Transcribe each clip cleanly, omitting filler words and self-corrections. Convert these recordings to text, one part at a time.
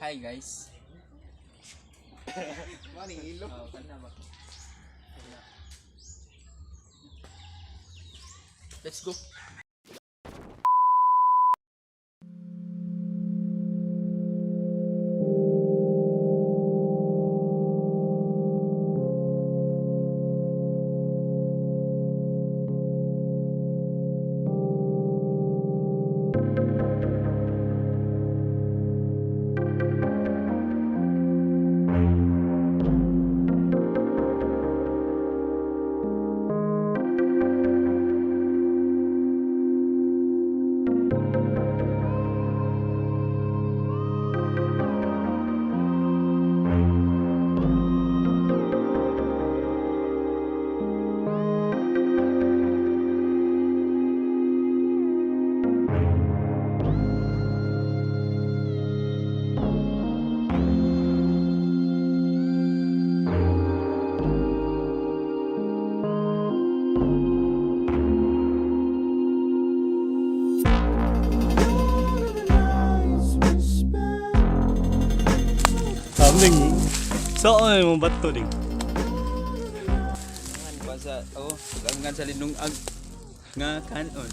Hi guys. Mani ilo. Oh, kana ba? Let's go. Aming saan mo bato ding? Kuan sa oh, pag sa linungag nga kanon.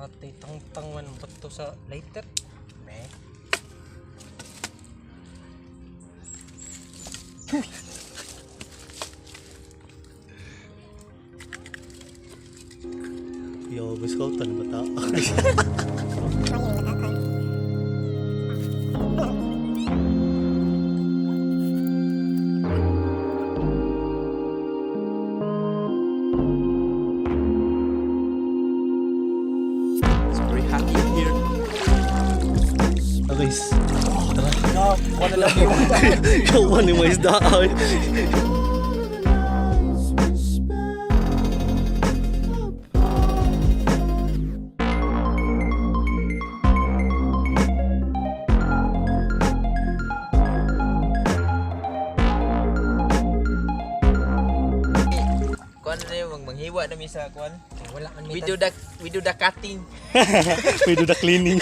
Ate, tangtang man bato sa lighter. Me. Yo, gusto ko tan bata. It's very happy here. Okay. Tara. Kuan na lang yung Kawan ni mga isda. Ay. Kuan na yung manghiwa na mi sa kuan. Wala man may We do the cutting. We do the cleaning.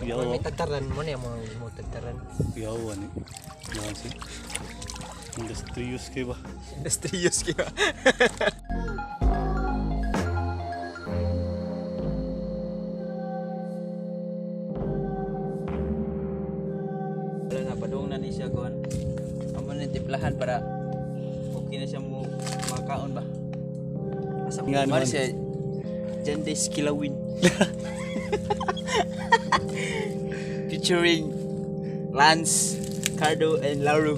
Wala man may tagtaran mo na yung mga mo tagtaran. Yawa ni. Yawa si. Industrious kayo ba? Industrious kayo. Wala na, padung na ni siya kuan. Amo na timplahan para okay na siya mo makaon ba. Asa Nga mo naman. siya Jandes Kilawin. Featuring Lance, Cardo, and Lauro.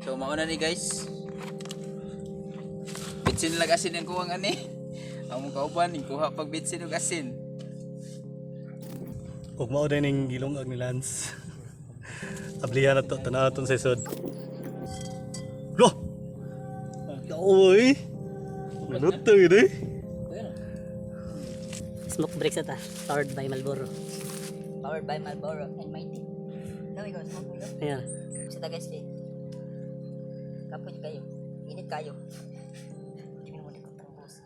So mauna ni guys. Bitsin lang asin ang kuwang ani. Ang mong kauban, kuha pag bitsin og asin. Ug mao din ning gilongag ni Lance. Ablihan na to, tanaw ton sa isod. Lo! Oy! Luto yun eh. Smoke break sa ta. Powered by Marlboro. Powered by Marlboro and Mighty. Ikaw, ikaw, smoke mo. Ayan. Sa guys kay. Kapoy kayo. Init kayo. Hindi mo likot ang bus.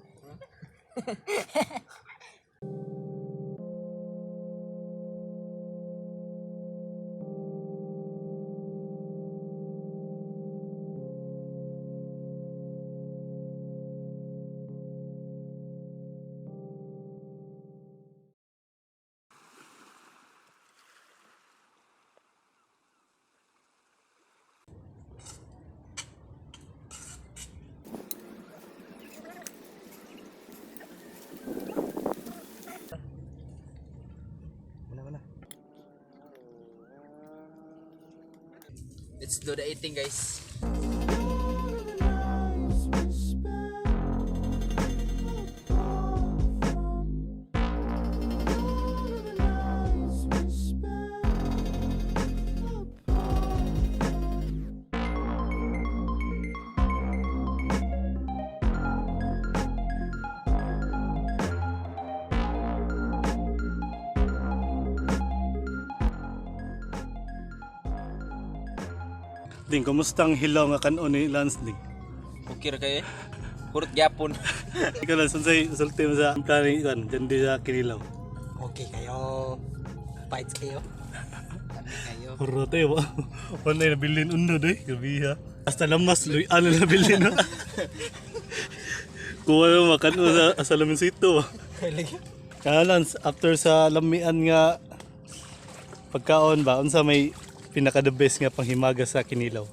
Let's do the eating, guys. Ding, kumusta ang hilaw nga kanon ni Lance ding? Okay ra kayo eh. Hurot gyapon. Ikaw Lance, unsay sulti mo sa planning kan dyan di sa kinilaw. Okay kayo. Bites kayo. Hurot eh, wa. Wala na nabilin uno doy, grabe ha. Hasta lamas luy ano na nabilin. Kuha na makan sa laminsito ba. Kaya Lance, after sa lamian nga pagkaon ba, unsa may pinaka the best nga panghimaga sa kinilaw?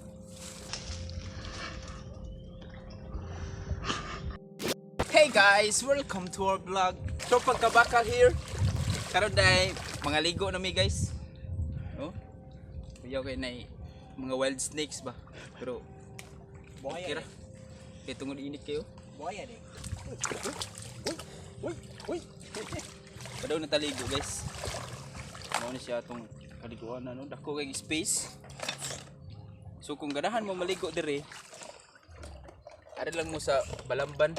Hey guys, welcome to our vlog. Tropang Kabakal here. Karon dai mga ligo na mi guys. Oh. Kuyaw kay nay mga wild snakes ba. Pero okay ra. Kay tungod init kayo. Buhaya eh. Padaw na taligo guys. Mao ni siya atong kaliguan na no. Dako kay space. So kung ganahan mo maligo dire, ari lang mo sa Balamban.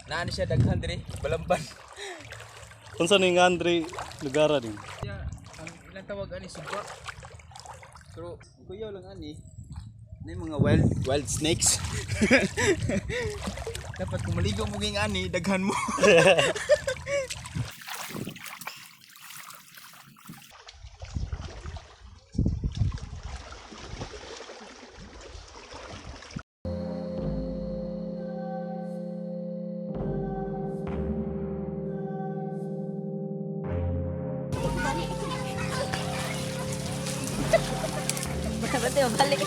Naa ni siya daghan dire, Balamban. Unsa ni nga Andre lugar din? Siya, ang ilang tawag ani suba. Pero kuyaw lang ani. Na yung mga wild wild snakes. Dapat kung maligo mo ging ani, daghan mo. Ba't yung balik?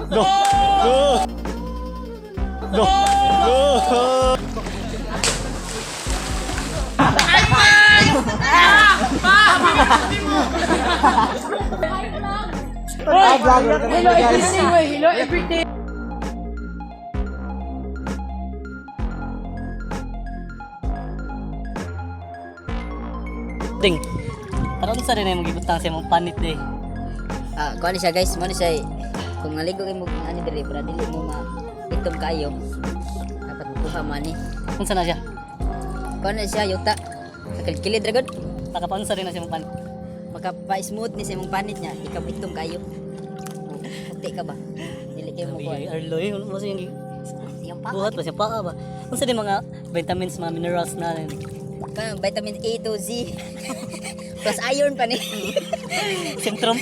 No. No. No. No. Ding. Karon sa rin ay magibutang sa imong panit day. Ah, kuha ni siya guys, mo ni siya eh. Kung naligo kay mo ani diri para dili mo ma itom kayo. Dapat mukuha mo ani. Unsa na siya? Kuha na siya yuta. Sa kilid ra gud. Nakapaunsa rin na sa imong panit. Makapa-smooth ni sa imong panit niya, ikaw itom kayo. Puti ka ba? Dili kayo mo kuha. Grabe, Arlo eh. Wala sa yung Siyang paa. buhat ba siya paa ba? Unsa din mga vitamins, mga minerals na rin. Kuha, vitamin A to Z. Plus iron pa ni. Sintrom.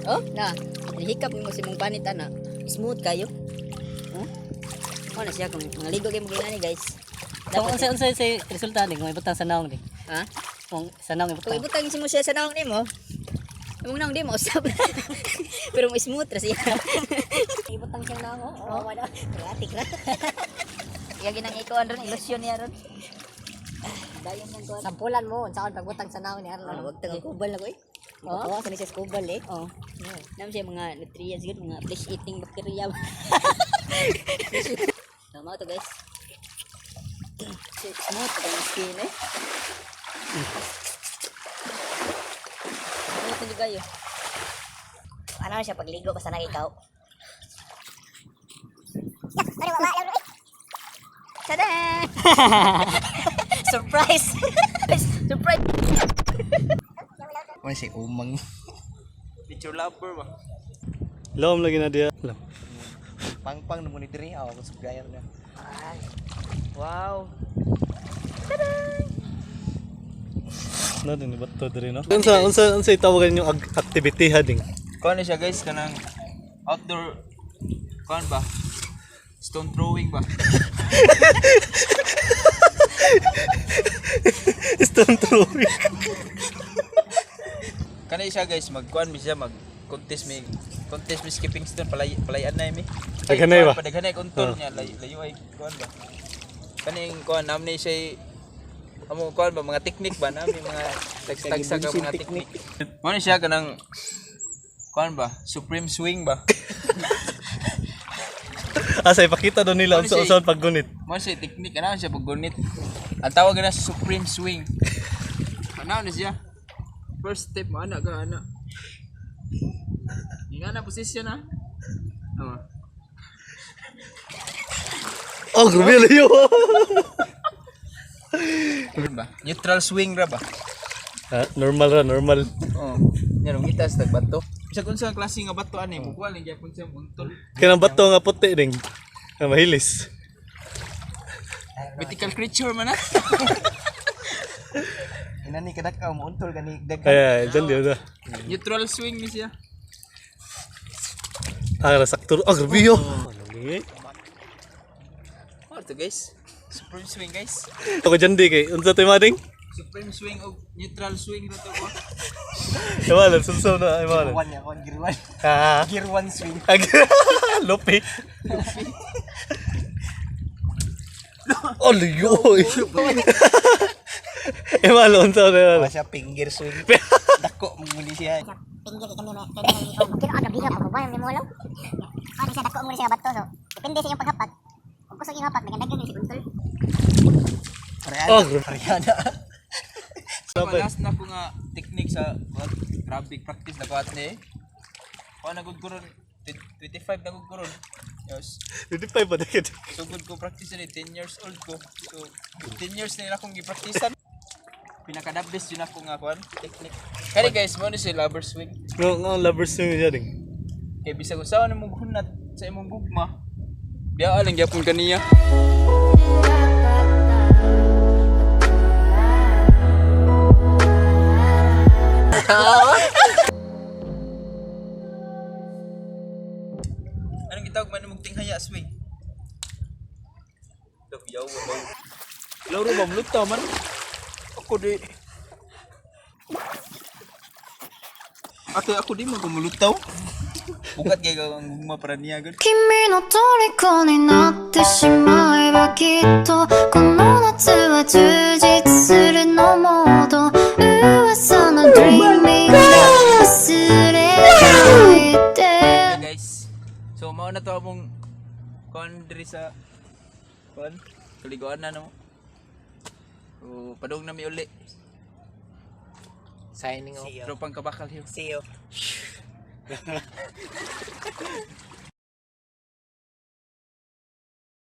Oh, na. Hikap mo sa imong panit ana. Smooth kayo. Oh. Mo na siya kung maligo kayo mo ani guys. So, unsa unsa sa resulta ni kung ibutang sa naong ni? Ha? Kung sa naong Kung ibutang. ibutang mo siya sa naong nimo, imong naong di mo usab. Pero mo smooth ra siya. Ibutang siyang naong oh. Oh, wala. Kreatik ra. Iya ginang ikuan ron ilusyon niya ron. Dayon niyang kuan. Sampulan mo, unsaon pagbutang sa naon ni Ano, Arlo. wag tang kubal na ko eh. Oh? Sa ni siya kubal eh. Oh. Nam siya mga nutrients gud, mga flesh eating bacteria. Tama to guys. Smooth ang skin eh. Smooth na kayo. Ano na siya pagligo basta na ikaw. Tada! Surprise! Surprise! Wala siya umang. Nature lover ba? Lom lagi na diya. Lom. Pangpang na mo ni diri aw ako sugayan na. Wow. No, din bato diri no. Unsa itawagan yung activity ha ding? Kuan ni siya guys kanang outdoor kuan ba? Stone throwing ba? Stone throwing. Kani siya guys magkuan mi siya mag contest mi skipping stone palay palayan na mi. Daghanay ba? Padaghanay contour niya layo, layo ay kuan ba. Kaning kuan namni siya amo kuan ba mga technique ba nami mga tagsa ka mga technique. Mo ni siya kanang kuan ba supreme swing ba? Asa ipakita do nila Ano unsa siya? unsa ang paggunit. Mo siya technique ano siya paggunit. Ang tawag na supreme swing. Ano na siya? First step mo ana ka ana. Nga na position ah. Tama. Oh, grabe layo. Ba? Neutral swing ra ba? Ah, normal ra, normal. Oo. Yan ang itas tag bato. Bisag unsa ang klase nga bato ani, mukuha lang gyapon siya buntol. Kanang bato nga puti ding. Ah, mahilis. Mythical creature man ah. Inani kadakaw mo untol gani Ay, ay, dyan di na. Neutral swing ni siya. Ah, sakto. Oh, grabe yo. Ano Ano to guys? Supreme swing guys. Ako dyan di kay unsa to mading? Supreme swing og neutral swing ra to ko. Iwalan, sunsaw na, iwalan. One ya, kon gear 1. Ah. Gear 1 swing. Lope. Oh, layo. Iwalan, unsa na iwalan. Siya finger swing. Dako mo muli siya. Pinggir kay kami may kay kami kiro ang gabi ako ba mo walaw. Ano siya dako mo siya bato so depende sa iyong paghapak. Kung kusog yung hapak dagan gyud si untol. Oh, grabe. Ariana. So, last na ko nga technique sa kuwan, grabe practice na kuhat ni. Kuha na gud ko ron 25 na gud ko ron. Yes. 25 pa dikit. So good ko practice ni 10 years old ko. So 10 years na akong gi-practicean. Pinaka the best yun ako nga kuan technique. Kani guys, mo ni si lover swing. Nga nga lover swing niya ding. Kay bisag usaha na mong hunat sa imong gugma. Biya lang gyapon kaniya. Anong gitawag man mong tinghaya swing? Daw yaw daw. Laro ba mluta man? Ako di. Ate ako di man kumulutaw. Bukat kay ang gugma para niya gud. 君の虜になってしまえばきっとこの夏は充実するのもっと噂の Dreaming 忘れないで Okay, guys. So mao na to among kuan diri sa kuan kaliguan na no. So padung na mi uli. Signing off. Tropang kabakal here. See you.